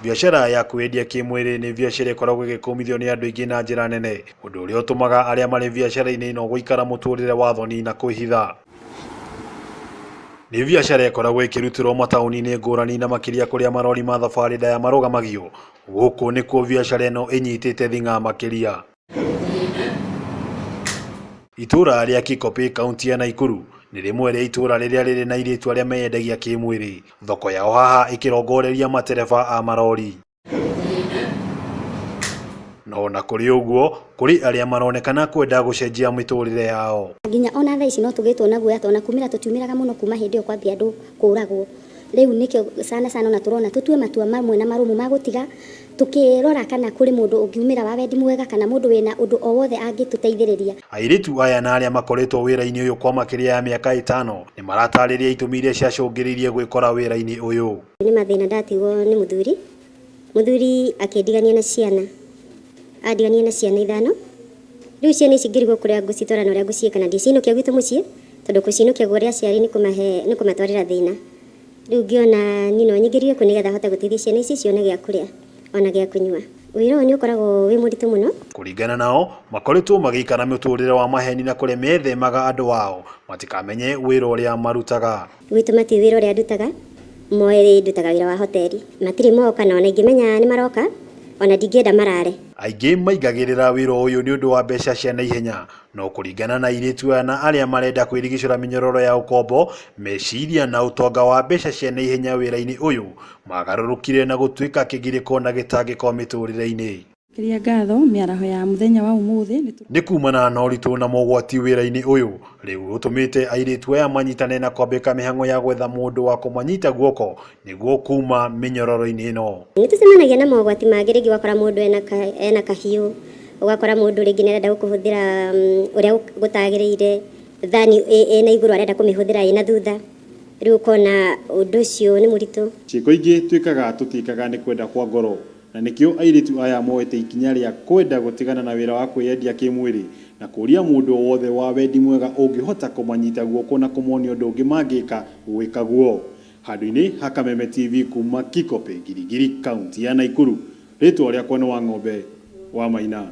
Biacara ya kwĩyendia kĩmwĩrĩ nĩ biacara ĩkoragwo ĩgĩkũmithio nĩ andũ aingĩ na njĩra nene, ũndũ ũrĩa ũtũmaga arĩa marĩ biacara-inĩ ĩno gũikara mũtũrĩre wa thoni na kwĩhitha. Nĩ biacara ĩkoragwo ĩkĩrutĩrwo mataũni-inĩ ngũrani na makĩria kũrĩa marori ma thabarĩ ndaya marũgamagio. Gũkũ nĩkuo biacara ĩno ĩnyitĩte thing'a makĩria. Itũra rĩa Kikopey kaunti ya Naikuru nĩ rĩmwe rĩa itũra rĩrĩa rĩrĩ na airĩtu arĩa meyendagia kĩmwĩrĩ. Thoko yao haha ĩkĩrongoreria matereba a marori. No ona kũrĩ ũguo, kũrĩ arĩa maronekana kwenda gũcenjia mĩtũrĩre yao. Nginya ona thaa ici no tũgĩtwo na guoya tondũ ona kumĩra tũtiumĩraga mũno kuma hĩndĩ ĩyo kwambia andũ kũragwo. Rĩu nĩkĩo sana sana ona tũrona tũtue matua mamwe na marũmu ma gũtiga tũkĩrora kana kũrĩ mũndũ ũngiumĩra wa wendi mwega kana mũndũ wĩna ũndũ o wothe angĩtũteithĩrĩria. Airĩtu aya na arĩa makoretwo wĩra-inĩ ũyũ kwa makĩria ya mĩaka ĩtano nĩ maratarĩria itũmi iria ciacũngĩrĩirie gwĩkora wĩra-inĩ ũyũ. Nĩ mathĩna ndatigwo nĩ mũthuri, mũthuri akĩndigania na ciana, andigania na ciana ithano, rĩu ciana ici ngĩrigwo kũrĩa ngũcitwara na ũrĩa ngũciĩka na ndicinũkia gwitũ mũciĩ, tondũ gũcinũkia kũrĩ aciari nĩ kũmahe nĩ kũmatwarĩra thĩna. Rĩu ngĩona niĩ no nyingĩrio kũ nĩgetha hote gũteithia ciana ici cione gĩa kũrĩa ona gĩa kũnyua. Wĩra ũyũ nĩ ũkoragwo wĩ mũritũ mũno. Kũringana nao, makoretwo magĩikara mũtũrĩre wa maheni na kũrĩa methemaga andũ ao matikamenye wĩra ũrĩa marutaga. Gwitũ matiũĩ wĩra ũrĩa ndutaga, moĩ ndutaga wĩra wa hoteli. Matirĩ moka na ona ingĩmenya nĩ maroka, ona ndingĩenda marare. Aingĩ maingagĩrĩra wĩra ũyũ nĩ ũndũ wa mbeca cia naihenya, no kũringana na airĩtu aya na arĩa marenda kwĩrigicũra mĩnyororo ya ũkombo, meciria na ũtonga wa mbeca cia naihenya wĩra-inĩ ũyũ magarũrũkire na gũtuĩka kĩgirĩko na gĩtangĩko mĩtũrĩre-inĩ. Kĩria ngatho mĩaraho ya mũthenya wa ũmũthĩ. Nĩ kumana na ũritũ na mogwati wĩra-inĩ ũyũ, rĩu ũtũmĩte airĩtu aya manyitane na kwambĩka mĩhang'o ya gwetha mũndũ wa kũmanyita guoko nĩguo kuma mĩnyororo-inĩ ĩno. Nĩ tũcemanagia na mogwati mangĩ, rĩngĩ ũgakora mũndũ ena kahiũ, ũgakora mũndũ rĩngĩ nĩ arenda gũkũhũthĩra ũrĩa gũtagĩrĩire, thani ĩna igũrũ arenda kũmĩhũthĩra ĩna thutha, rĩu ũkona ũndũ ũcio nĩ mũritũ. Ciĩko ingĩ twĩkaga tũtiĩkaga nĩ kwenda kwa ngoro, na nĩkĩo airĩtu aya moete ikinya rĩa kwenda gũtigana na wĩra wa kwĩyendia kĩmwĩrĩ na kũria mũndũ o wothe wa wendi mwega ũngĩhota kũmanyita guoko na kũmonia ũndũ ũngĩ mangĩka gwĩka guo. Handũ-inĩ ha Kameme TV kuma Kikopey, Giligili, kaunti ya Naikuru, rĩtwa rĩakwa nĩ Wang'ombe wa Maina.